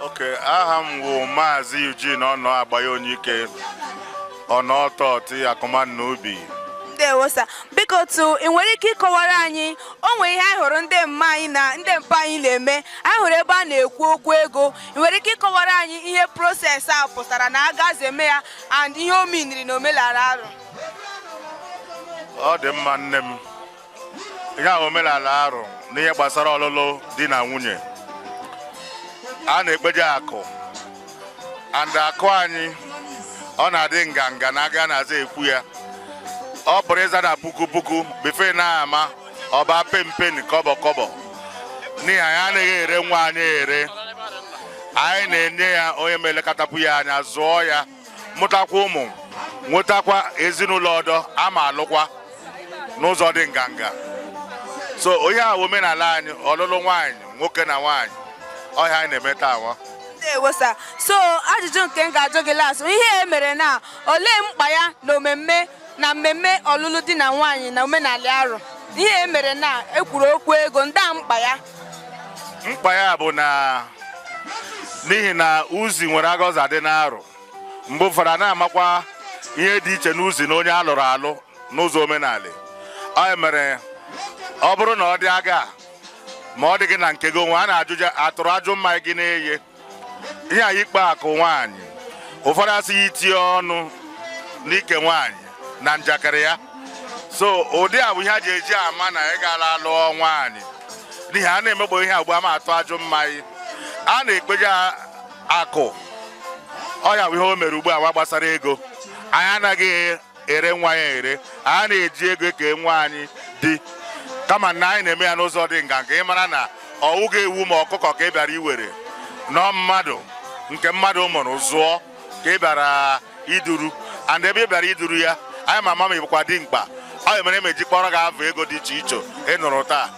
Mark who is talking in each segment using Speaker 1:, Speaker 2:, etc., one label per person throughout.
Speaker 1: Okay, aha m wụ Maazị Eugene Ọnọ Agbaye Onyeike, Ọnọtọtị Akụmanna Ubi.
Speaker 2: Ndewo, sir. Biko tu, ị nwere ike ịkọwara anyị, o nwere ihe anyị hụrụ ndị mma anyị na ndị mpa anyị na-eme, anyị hụrụ ebe a na-ekwu okwu ego. Ị nwere ike ịkọwara anyị ihe process a pụtara na agazi eme ya and ihe o miniri na omenala Arụ?
Speaker 1: Ọ dị mma, nne m. Ihe a omenala Arụ n'ihe gbasara ọlụlụ di na nwunye, a na-ekpeje akụ, and akụ anyị ọ na-adị nganga na aga na-aza ekwu ya. Ọ pụrụ ịza na puku puku befe na-ama ọba pempen kọbọ kọbọ, n'ihi anyị anaghị ere nwa anyị ere. Anyị na-enye ya onye ma elekọtapụ ya anya, zụọ ya, mụtakwa ụmụ, nwetakwa ezinụlọ ọdọ ama alụkwa n'ụzọ dị nganga. So onye a omenala anyị, ọlụlụ nwaanyị, nwoke na nwaanyị, ọhịa anyị na-eme taa nwa.
Speaker 2: Ndewo, sir. So ajụjụ nke m ga-ajụ gị last, ihe e mere na olee mkpa ya na omemme na mmemme ọlụlụ di na nwaanyị na omenala Arụ? Ihe e mere na ekwuru okwu ego ndị a, mkpa ya?
Speaker 1: Mkpa ya bụ na n'ihi na uzi nwere agọza dị n'arụ, mgbe ụfọdụ a na-amakwa ihe dị iche n'uzi na onye alụrụ alụ n'ụzọ omenala. Ọ mere ọ bụrụ na ọ dị aga ma ọ dị gị na nke gị onwe, a na-ajụja atụrụ ajụ mma gị na-eye ihe a ikpe akụ nwaanyị. Ụfọdụ asị ya itinye ọnụ n'ike nwaanyị na njakịrị ya. So ụdị a bụ ihe a ji eji ama na ị gaala lụọ nwaanyị, n'ihi a na-emegbo ihe agba ama atụ ajụ mmanya a na-ekpeje akụ. Ọ ya bụ ihe o mere ugbu a nwa gbasara ego. Anyị anaghị ere nwa ya ere, anyị na-eji ego eke nwa anyị di, kama na anyị na-eme ya n'ụzọ dị nganga, ịmara na ọwụ ga-ewu ma ọkụkọ ka ị bịara iwere nọọ mmadụ nke mmadụ mụrụ zụọ ka ị bịara iduru, and ebe ị bịara iduru ya, anyị ma ama ma ịbụkwa dimkpa. Ọ mere emeji kpọrọ gị avụ ego dị iche iche ị nụrụ taa.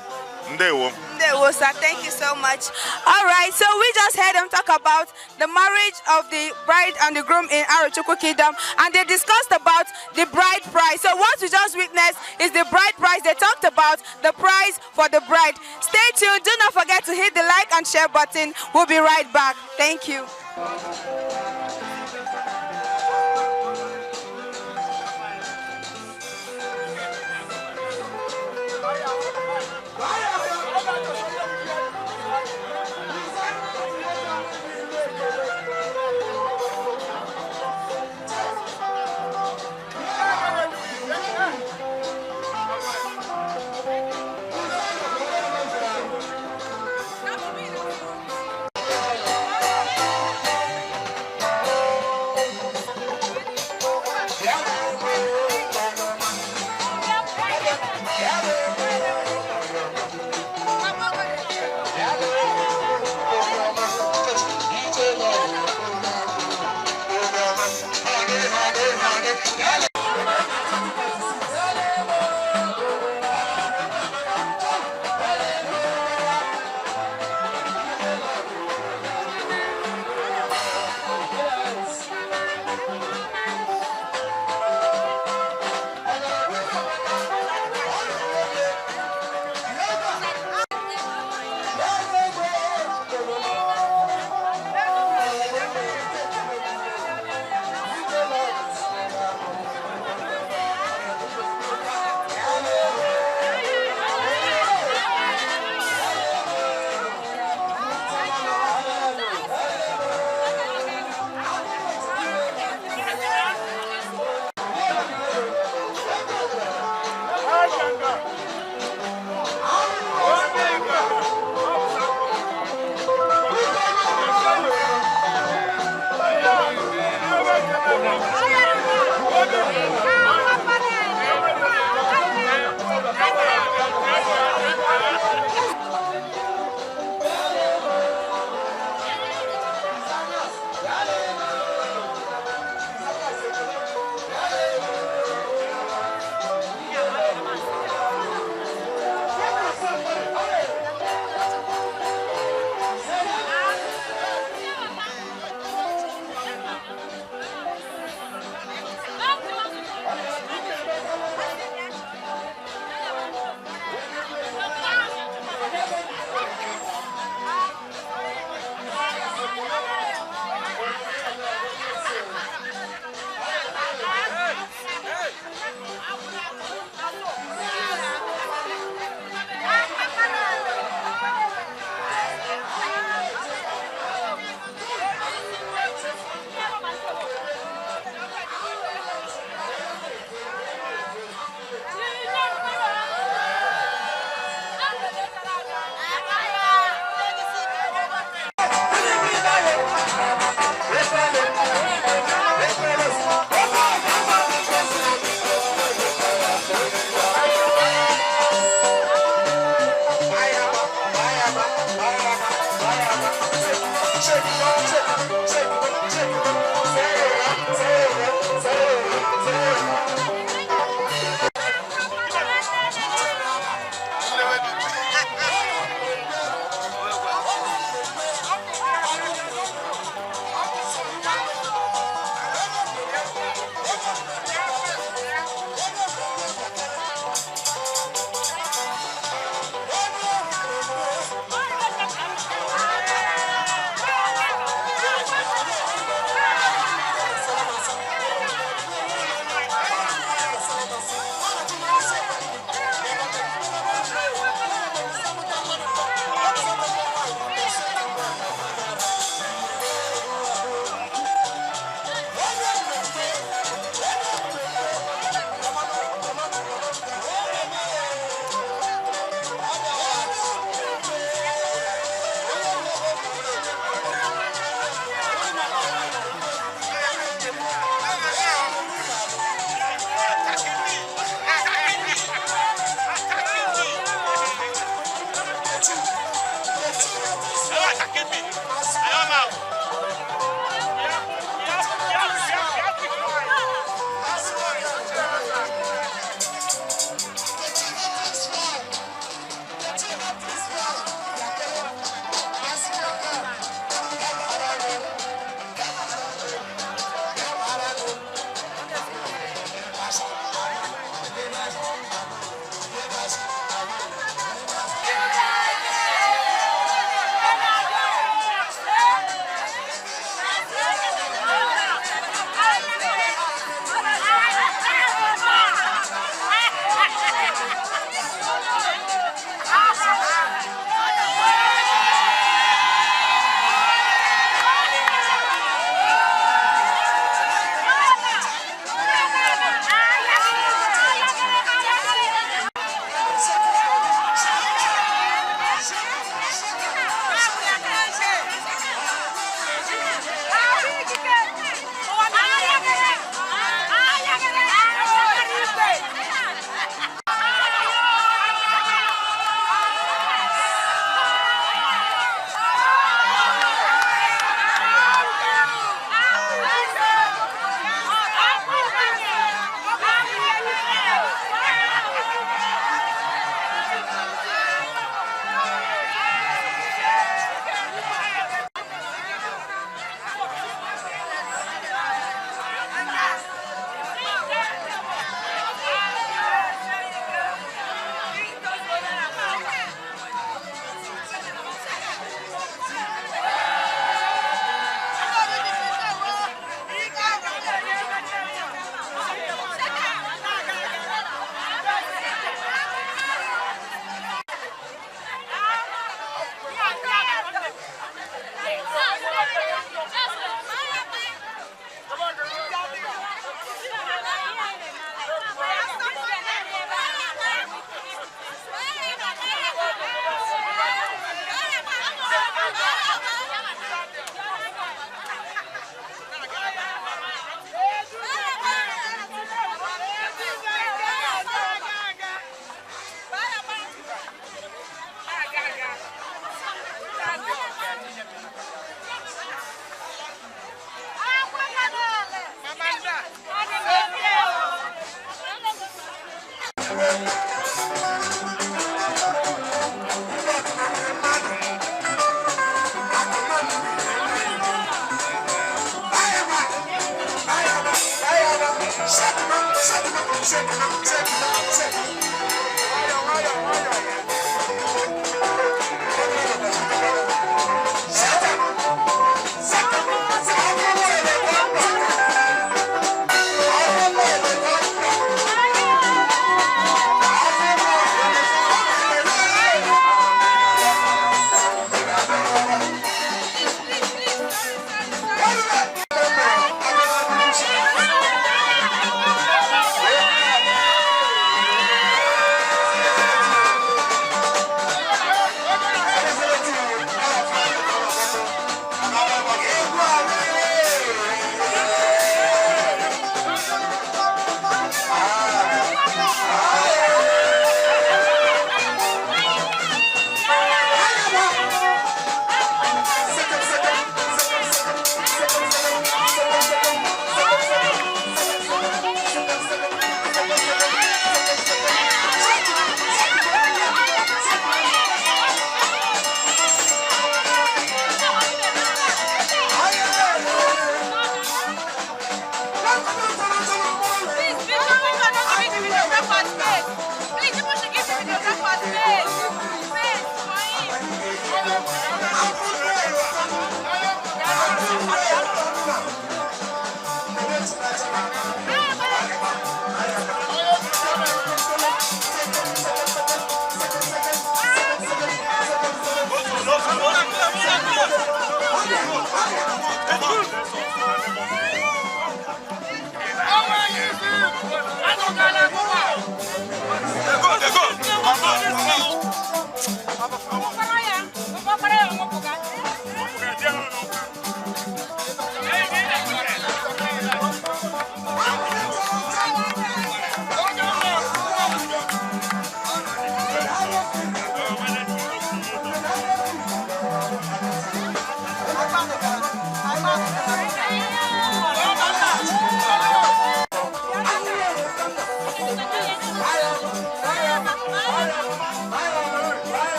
Speaker 1: Ndewo.
Speaker 2: Ndewo, sir. Thank you so much. All right, so we just heard them talk about the marriage of the bride and the groom in Arochukwu Kingdom, and they discussed about the bride price. So what we just witnessed is the bride price. They talked about the price for the bride. Stay tuned. Do not forget to hit the like and share button. We'll be right back. Thank you.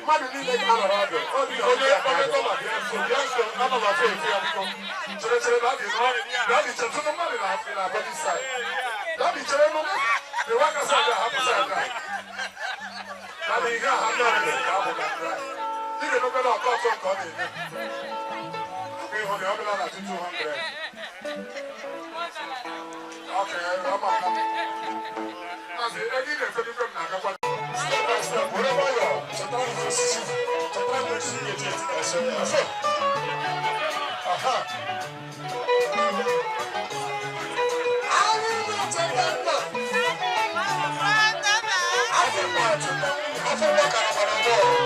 Speaker 3: Mmadụ niile ga-anọrọ ọdụ. Onye onye dọla bịa nso, bịa nso, ana m afọ efu ya biko. Chere, chere, daddy, daddy, chere, mmadụ na-abịa this side. Daddy, chere nụ. The worker side ahapụ side a. Daddy, ihe a ha nọ ka abụ na dry. Ị ga-emekwa na ọkọ ọtọ nke ọ na-eme. Ịhụ na ọ bụla na 200. Okay, ama ama. Maazị, ego ị na-efe m na-agakwa. Step by step, were nwayọọ, chetara m osisi, chetara m osisi ị ga-eji eti ese ya. So, aha. Anyị na-echeta nna. Afọ nwa achụta, afọ nwa karabara bọọlụ.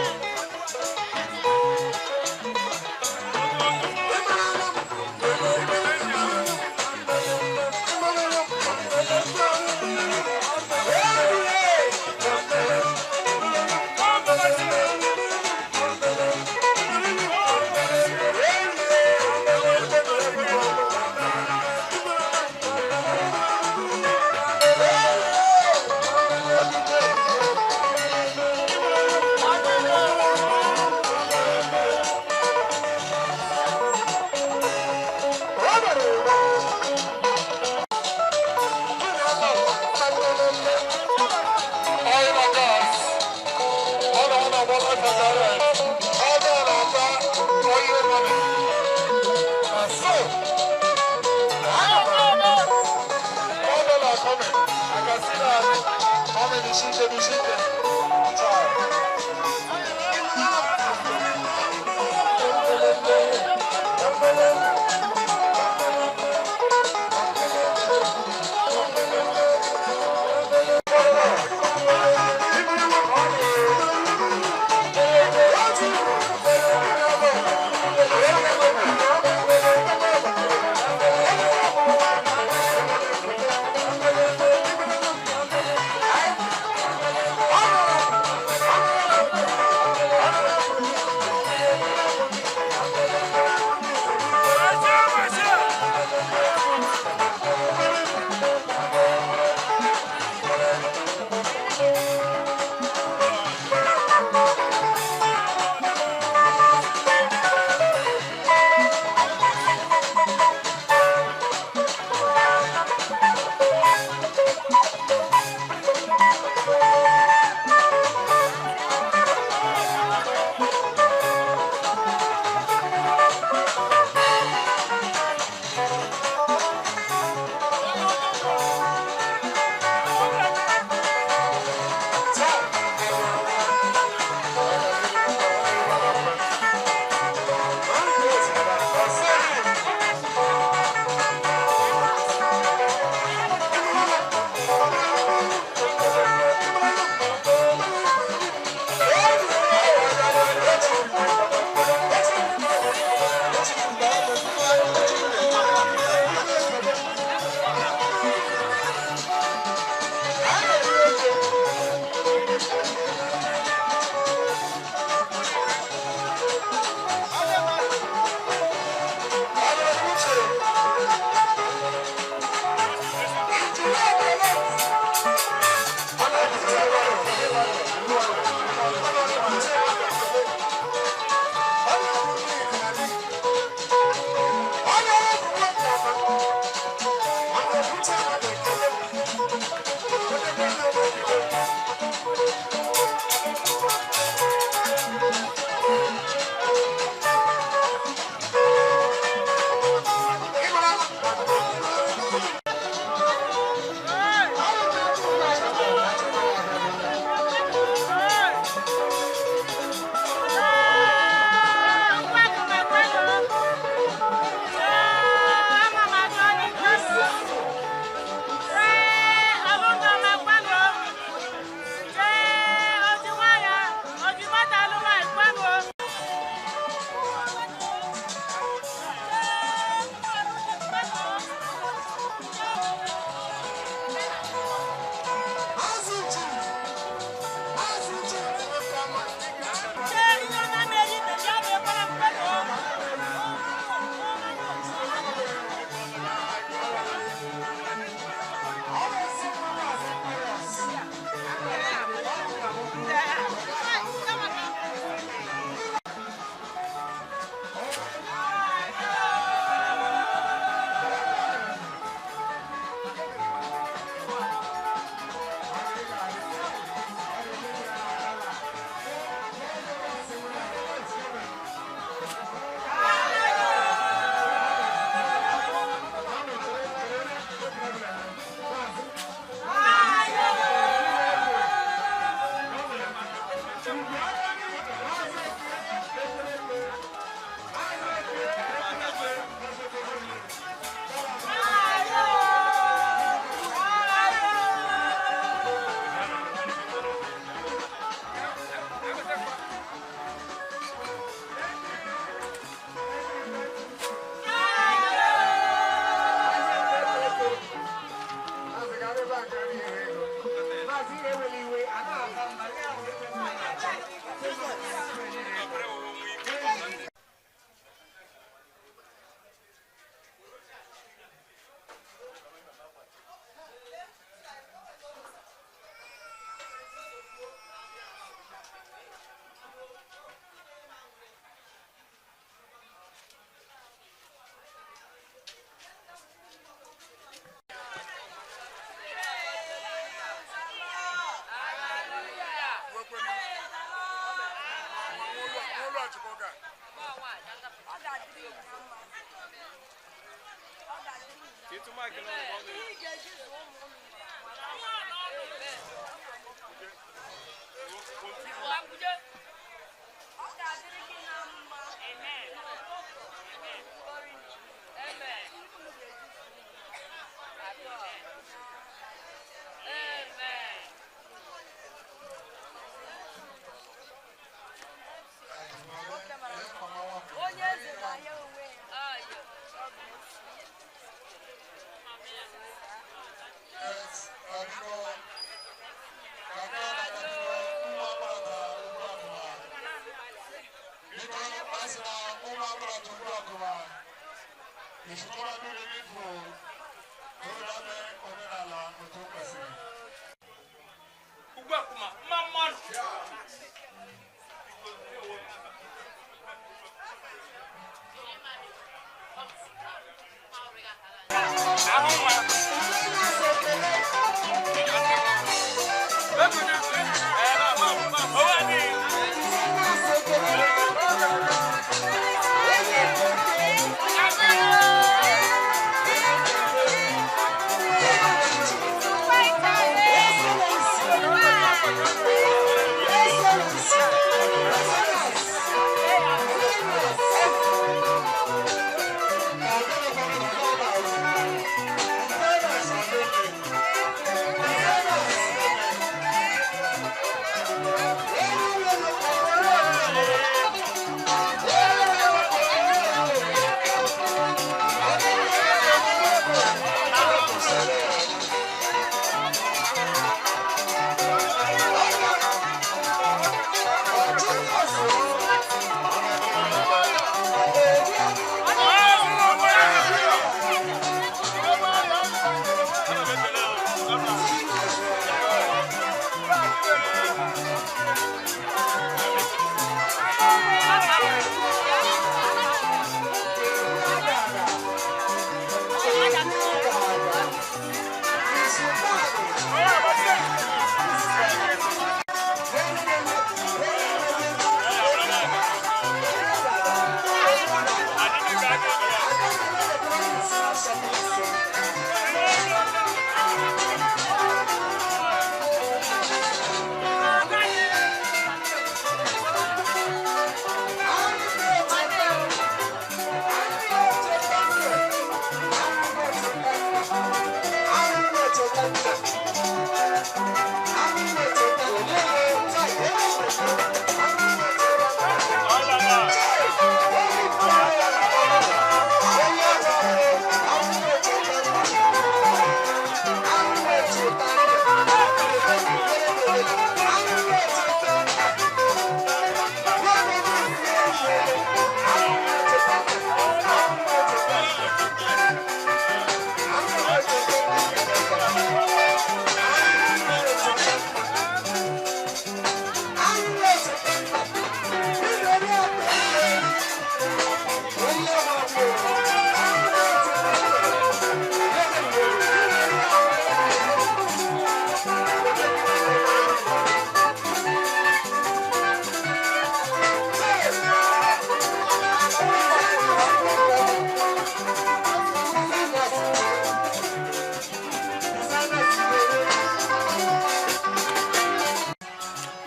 Speaker 4: Maazị, ewela iwe, a na-aba mba ya ahụ ebe m na-achọ.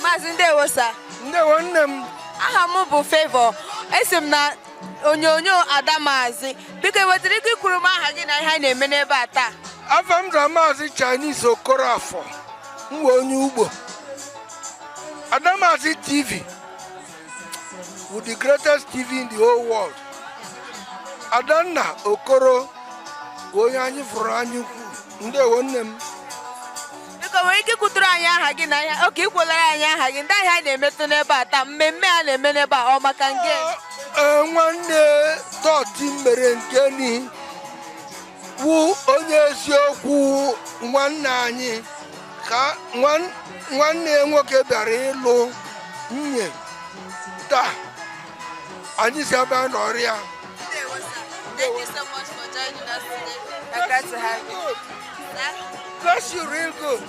Speaker 2: Maazị, ndewo sir.
Speaker 5: Ndewo, nne m.
Speaker 2: Aha m bụ Favour. Esi m na onyonyo Ada Maazị. Biko, enwetara ike ikwuru m aha gị na ihe anyị na-eme n'ebe a taa?
Speaker 5: Afọ m zara Maazị Chinese Okorafọ. M wee onye ugbo. Adamazi TV with the greatest TV in the whole world. Adanna Okoro bụ onye anyị fụrụ anya ukwu. Ndewo, nne m.
Speaker 2: Biko. Biko, nwere ike ikwuturu anyị aha gị na ihe oke ikwuolara anyị aha gị ndị ahịa a na-emetụ n'ebe a taa, mmemme a na-eme n'ebe a, ọ maka nge?
Speaker 5: Ee, nwanne tọti mere nke ni wụ onye eziokwu. Nwanne anyị ka nwanne ya nwoke bịara ịlụ nwunye taa, anyị si ebe a nọrịa.
Speaker 2: Ndewo, sir. Thank you so much for joining us today. We're glad to have you. Sir?
Speaker 5: Bless you real good.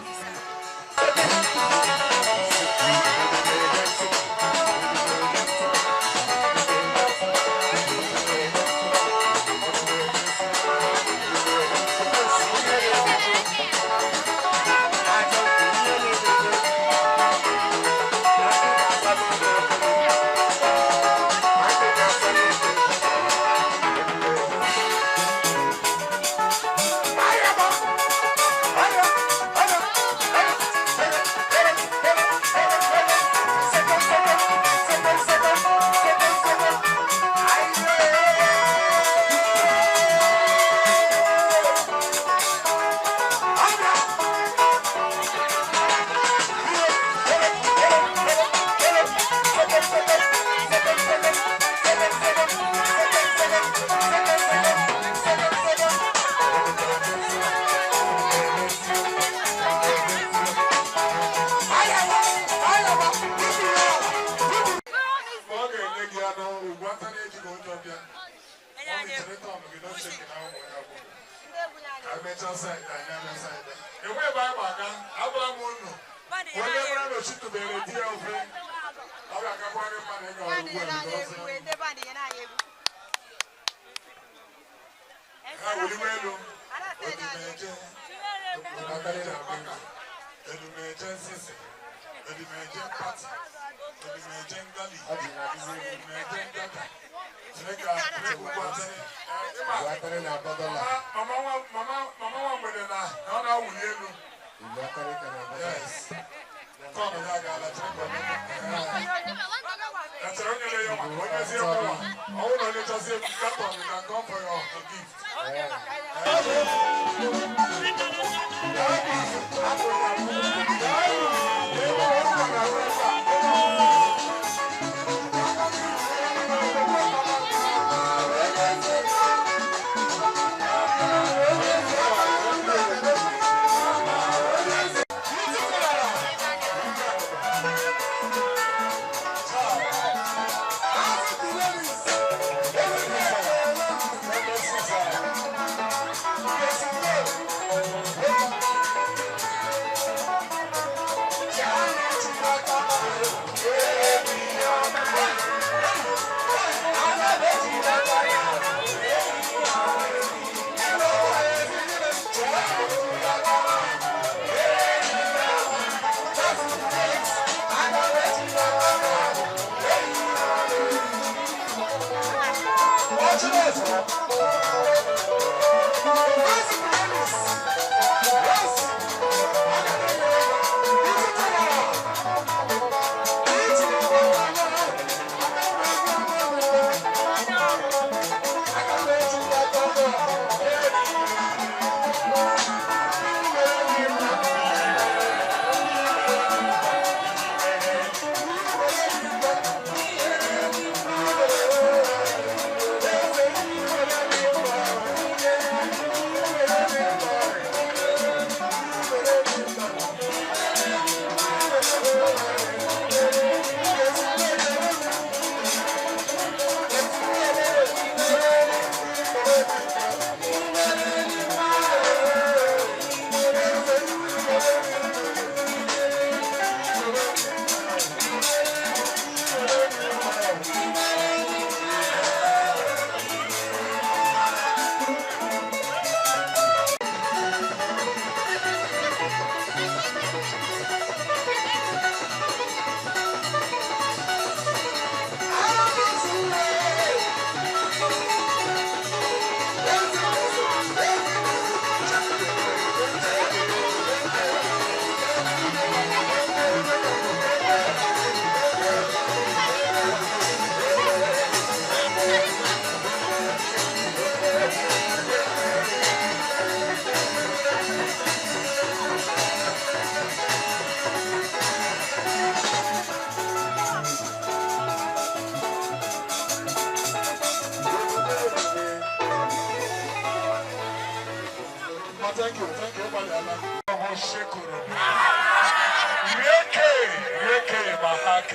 Speaker 3: Ọ ga-enye gị anụ ugwu aka na-ejighị ụjọ bịa. Ọ ga-echere tọn gị n'oche gị na ụmụ ya bụ. Ka emechaa side anyị abịa side. Enwe ebe anyị ma-aga, agwara m unu. Onye mara na ochitubere di ya ofe, ọ ga-akakwara mmadụ ịga ọrụ ugbu a because ha wuliwe elu. Odumeje, Odumeje Amaka, Odumeje Nsisi, Odumeje Pati, Odumeje Ngali, Odumeje Ngata. Chineke ugwu atịrị. Mama mama mama nwa mgbede na ọ na-awụli elu. Yes. Tọọnụ ya agaala, chere ka ọ bịa. Echere onye na-enye nwa, onye zie nwa, ọ bụrụ na onye chọzie carton, you can come for your gift.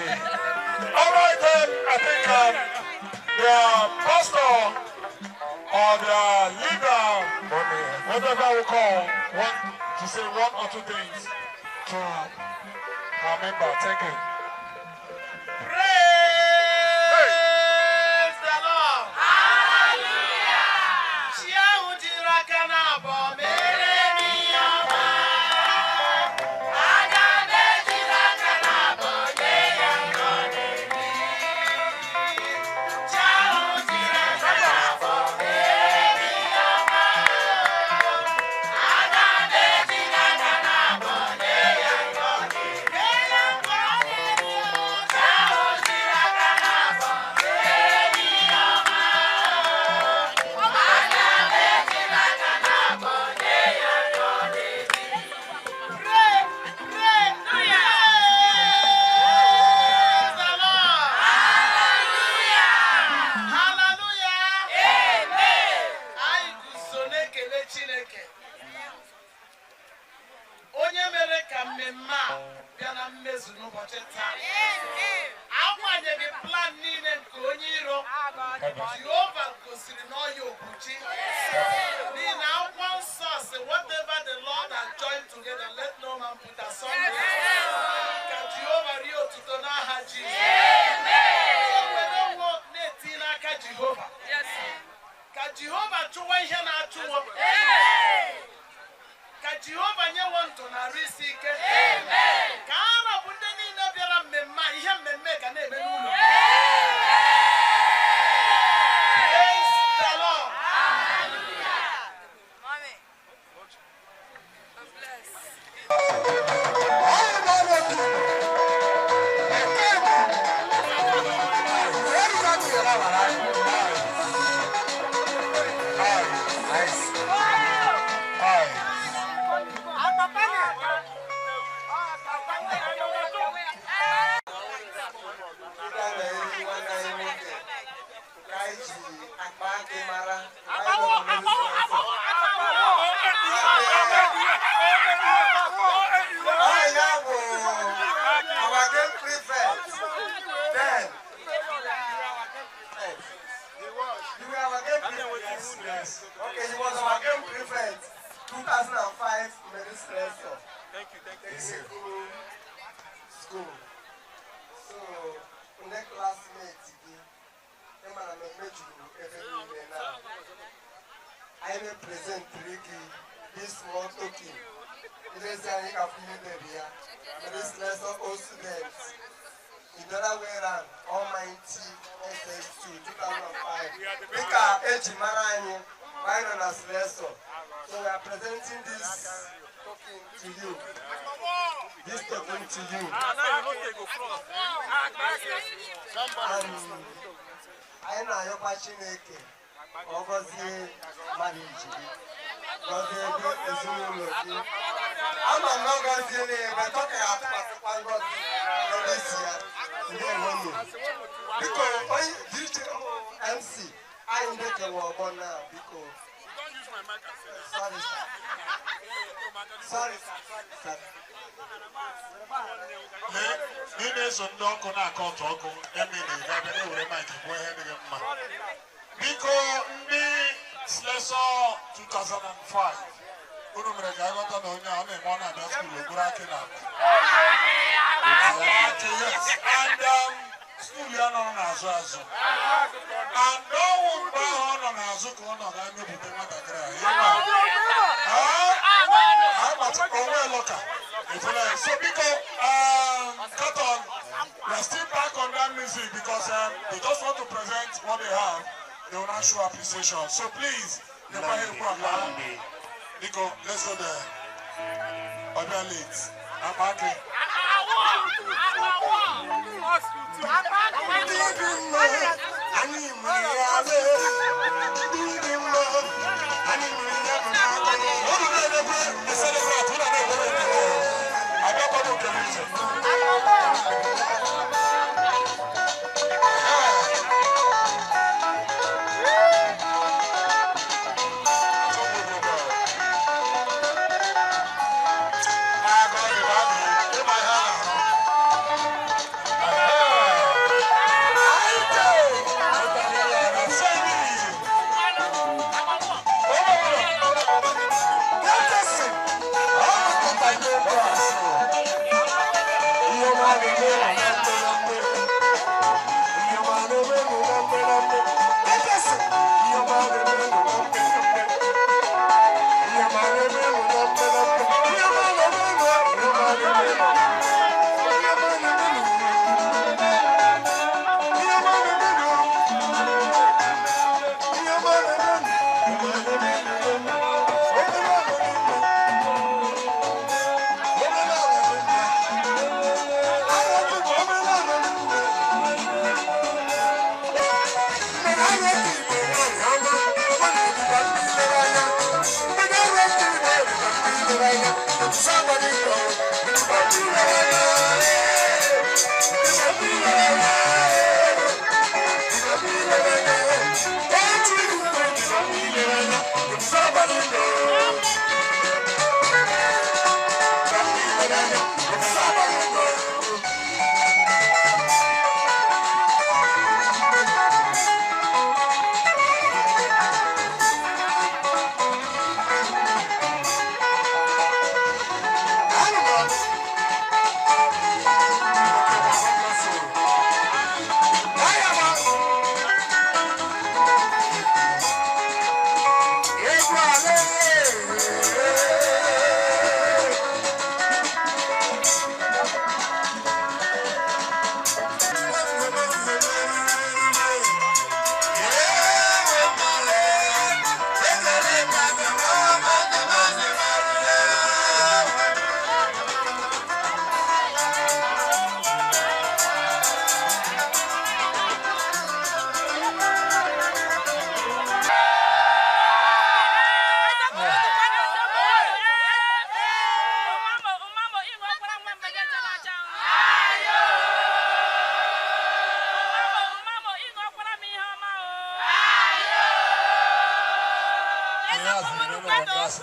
Speaker 3: All right, then, I think their pastor or their leader, whatever we call, want to say one or two things to our member. Thank you.
Speaker 4: Praise the Lord. Hallelujah. Chi ahụ jiri aka n'abụọ mere m ihe ọma. Aga m ejiri aka n'abụọ nye ya nke ọ na-eri. Chi ahụ jiri aka n'abụọ mere m ihe ọma. Aga m ejiri aka n'abụọ nye ya nke ọ na-eri. Nye ya nke ọ na-eri. Chi ahụ jiri aka n'abụọ mere m ihe ọma. Aga m ejiri aka n'abụọ nye ya nke ọ na-eri. Pray, pray, praise the Lord. Hallelujah. Hallelujah. Amen. Anyị guzo na-ekele Chineke, onye mere ka mmemme a bịa na mmezu n'ụbọchị taa. Agbanyeghị plan niile nke onye iro, Jehova gosiri n'ọya okwuchi. N'ihi na Akwụkwọ Nsọ sị, "Whatever the Lord has joined together, let no man put asunder." Ka Jehova rie otuto n'aha Jizọs. E were onwe na-eti n'aka Jehova. Ka Jehova chụwa ihe na-achụwo. Ka Jehova nyewo ndụ na arụ isi ike. Ka ara bụ ndị niile bịara mmemme a, ihe mmemme ga na-eme n'ụlọ. Praise the Lord.
Speaker 2: Mommy. God bless.
Speaker 6: Nwanne anyị nwoke nke anyị ji akpa akị mara, anyị nọ na Ọ ya bụ our game prefect then. You were our game prefect. Yes. Okay, he was our game prefect 2005 Mary Slessor.
Speaker 7: Thank you, thank you.
Speaker 6: School. So, ndị classmate gị, ị mara na mmejuru ebe niile na anyị na-epresentịrị gị this small token. Ilezi anyị ka fụ ihe dere ya. Mary Slessor Old Students. In the other way round, Almighty SS2 2005. Dịka eji mara anyị mgbe anyị nọ na Slessor. So we are presenting this token to you. This token to you. And anyị na-ayọkwa Chineke ka ọ gọzie marriage gị, gọzie ebe ezinụlọ gị. Ama m na ọ gọziela ya ebe ọ ka ga-atụkwasịkwa ngọzi n'isi ya. Ndewonu. Biko, onye DJ MC anyị, ndị kewa ọgbọ na biko. Sorry, sir. Sorry, sir. Sorry, sir.
Speaker 3: Ị na-eso ndị ọkụ na-akọ ọtụ ọkụ emili ga-abịa na-ewere mic kwuo ihe dịghị mma. Biko, ndị Slessor 2005, unu mere ka aghọta na onye a ọ na-eme, ọ na-abịa school okpuru akị na akụ. Akị, yes. And school ya nọ n'azụ azụ. And ọnwụ mgbe ahụ ọ nọ n'azụ ka ọ nọ ga-emepụta nwatakịrị a. Ịma? Onwe lọka. So biko, cut on. We are still back on that music because they just want to present what they have. They will not show appreciation. So please, biko, let's go there. Ọbịa late. Akpa.
Speaker 6: Ndị dị mma, anyị nwere ya lee. Ndị dị mma, anyị nwere ya bụ n'aka.
Speaker 3: Unu na-emekwe the celebrate, unu na-ekwere ekele. Abịakwado nke m iche. Agụ ịma ihe a na-arụ.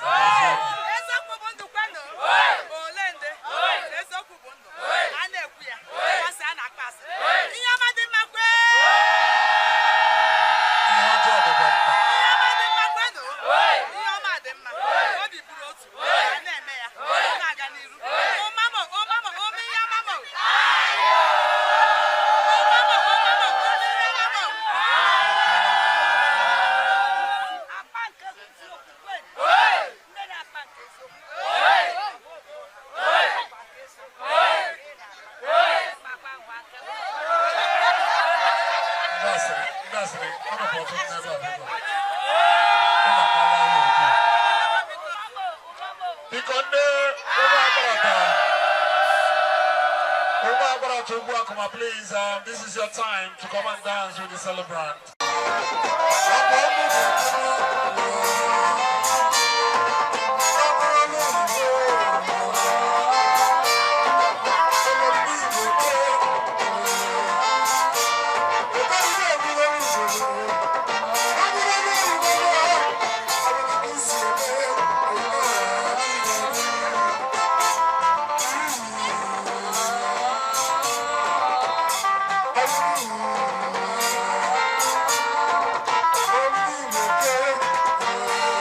Speaker 4: Eziokwu bụ ndụ kwenụ. Ole ndị? Eziokwu bụ ndụ. A na-ekwu ya. Asị a na-akpa asị. Ihe ọma dị mma kwe.
Speaker 3: Ihe ọjọọ dịkwa mma.
Speaker 4: Ihe ọma dị mma kwenụ. Ihe ọma dị mma. Obi bụrụ otu. A na-eme ya. Ọ na-aga n'iru. Ụmamọ, ụmamọ, ome ihe ọma mọ. Ụmamọ, ụmamọ, ome ihe ọma mọ.
Speaker 7: Akpa nke eziokwu kwenụ. Ndị na-akpa nke eziokwu. Akpa nke eziokwu. Akpa ngwa nke
Speaker 3: Ndị asịrị, ndị asịrị, ọ nọkwa ọtụtụ n'ebe a biko. Ụlọ akpala ihe ugbu a. Biko ndị ụmụ agbarata, ụmụ agbarata ugbu a, come please, this is your time to come and dance with the celebrant.
Speaker 5: Thank you.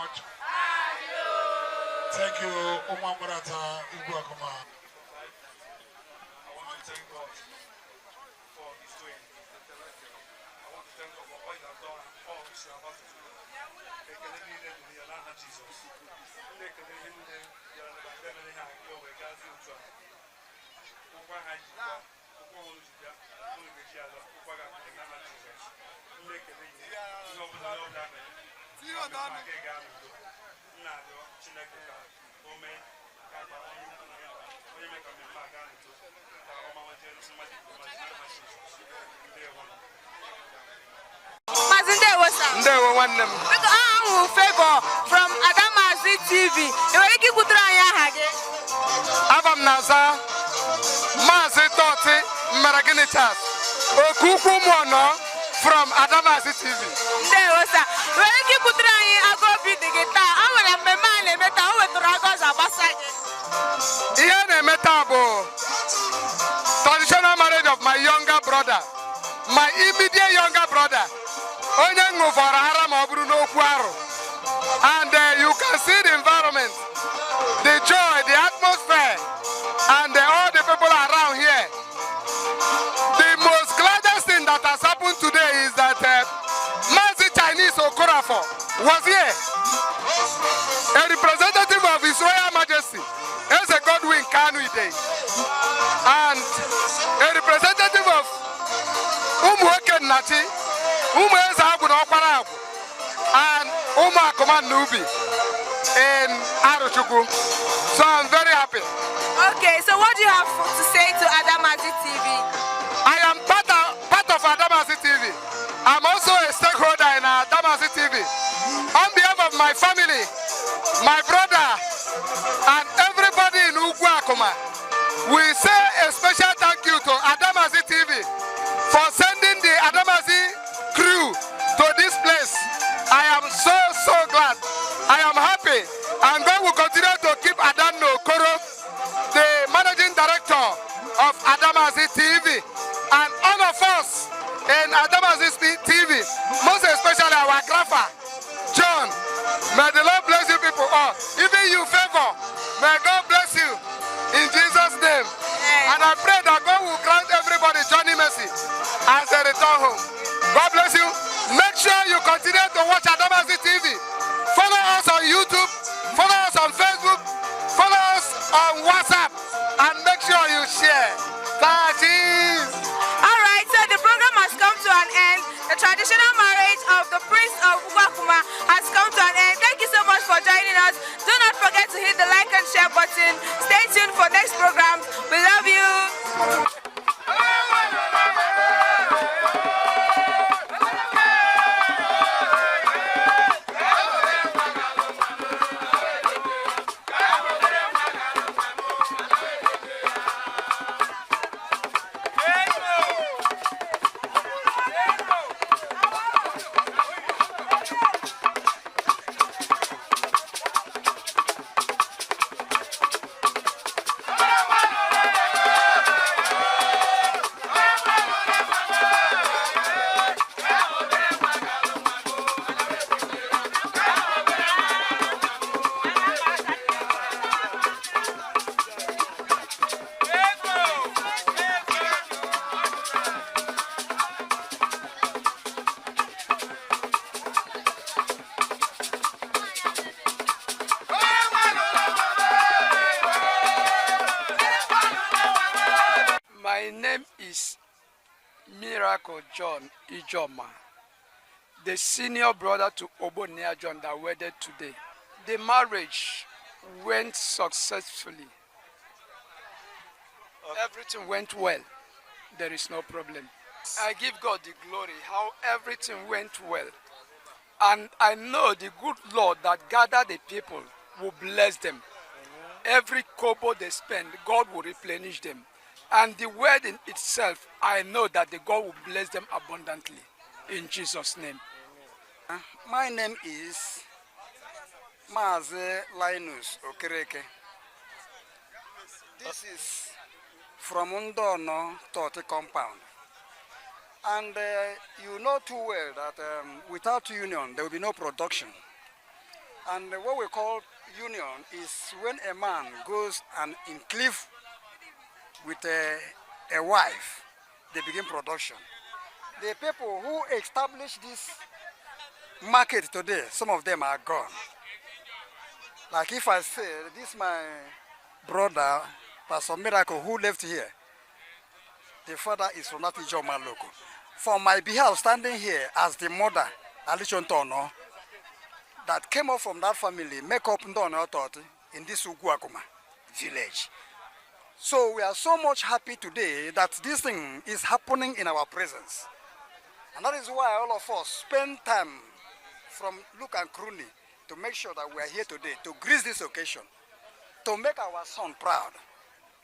Speaker 3: much. Thank you, Umamurata Ugwuakuma.
Speaker 8: I want to thank God for His doing. I want to thank God for all He has done and all He's about to do. Ekele niile dịrị ya n'aha Jizọs. Ndị ekele ihe niile bịara n'ebe a, ndị mere ihe a ka o wee gazie otu a. Ụgwọ ha ji bịa, ụgwọ unu ji bịa, unu ga-eji ala, ụgwọ ga-adị n'aha Jizọs. Ndị ekele ihe, ihe ọbụla onye ọbụla mere, ọ bụ aka ị gaa n'udo. M na-arịọ Chineke ka o mee ka akpa onye ukwu na ya, onye mee ka mmemme a gaa n'udo, ka ọ mawajie mmadụ kwuru mmadụ n'aha Jizọs. Ndewo.
Speaker 2: Maazị, ndewo sir.
Speaker 9: Ndewo, nwanne m.
Speaker 2: Biko, aha m wụ Favour from Adamazi TV. Ị nwere ike ikwutere anyị aha gị?
Speaker 9: Aba m na-aza Maazị Tọti Mmere Gịnị Charles Oke Ukwu Ụmụọnọ from Adamazi TV.
Speaker 2: Ndewo sir. Ị nwere ike ikwutere anyị agụ obi dị gị taa? O nwere mmemme a na-eme taa, o wetara agụ ọzọ agbasa gị.
Speaker 9: Ihe a na-eme taa bụ traditional marriage of my younger brother, my immediate younger brother, onye ṅụfọrọ ara ma ọ bụrụ n'okwu arụ. And you can see the environment, the joy, the atmosphere, and all the people around here. The most gladdest thing that has happened today is that Mazi Chinese Okorafor was here, a representative of His Royal Majesty, Eze Godwin Kanu Ide, and a representative of Ụmụoke Nnachi, Ụmụ Eze Agwụ na Ọkwara Agwụ, and Ụmụ Akụma Nubi in Arochukwu. So I'm very happy.
Speaker 2: Okay, so what do you have to say to Adamazi TV?
Speaker 9: I am part of Adamazi TV. I'm also a stakeholder in Adamazi TV. On behalf of my family, my brother, and everybody in Ugwuakuma, we say a special thank you to Adamazi TV for sending the Adamazi crew to this place. I am so, so glad. I am happy. And God will continue to keep Adano Okoro, the managing director of Adamazi TV, and all of us in Adamazi TV, most especially our grapher, John. May the Lord bless you people all. Even you, Favor, may God bless you in Jesus' name. And I pray that God will grant everybody journey mercy as they return home. God bless you. Make sure you continue to watch Adamazi TV. Follow us on YouTube, follow us on Facebook, follow us on WhatsApp, and make sure you share. Cheese.
Speaker 2: All right, so the program has come to an end. The traditional marriage of the Prince of Ugwuakuma has come to an end. Thank you so much for joining us. Do not forget to hit the like and share button. Stay tuned for next programs. We love you.
Speaker 10: My name is Miracle John Ijoma, the senior brother to Obonia John that wedded today. The marriage went successfully. Everything went well. There is no problem. I give God the glory how everything went well. And I know the good Lord that gathered the people will bless them. Every kobo they spend, God will replenish them. And the wedding itself, I know that the God will bless them abundantly. In Jesus' name.
Speaker 11: My name is Mazi Linus Okereke. This is from Ndono 30 compound. And you know too well that without union, there will be no production. And what we call union is when a man goes and incleave with a wife, they begin production. The people who established this market today, some of them are gone. Like if I say, this my brother, Pastor Miracle, who left here, the father is from that Ijoma Loko. For my behalf, standing here as the mother, Alichon Tono, that came up from that family, make up Ndono Toti in this Uguakuma village. So we are so much happy today that this thing is happening in our presence. And that is why all of us spend time from Luke and Cruni to make sure that we are here today to grace this occasion, to make our son proud,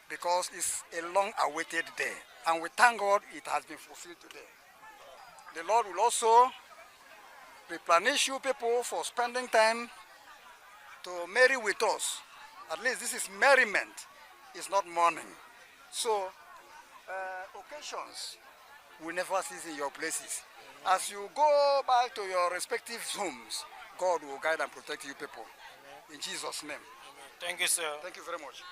Speaker 11: because it's a long-awaited day. And we thank God it has been fulfilled today. The Lord will also replenish you people for spending time to marry with us. At least this is merriment, it's not mourning. So, occasions will never cease in your places. As you go back to your respective homes, God will guide and protect you people. In Jesus' name.
Speaker 12: Thank you, sir.
Speaker 11: Thank you very much.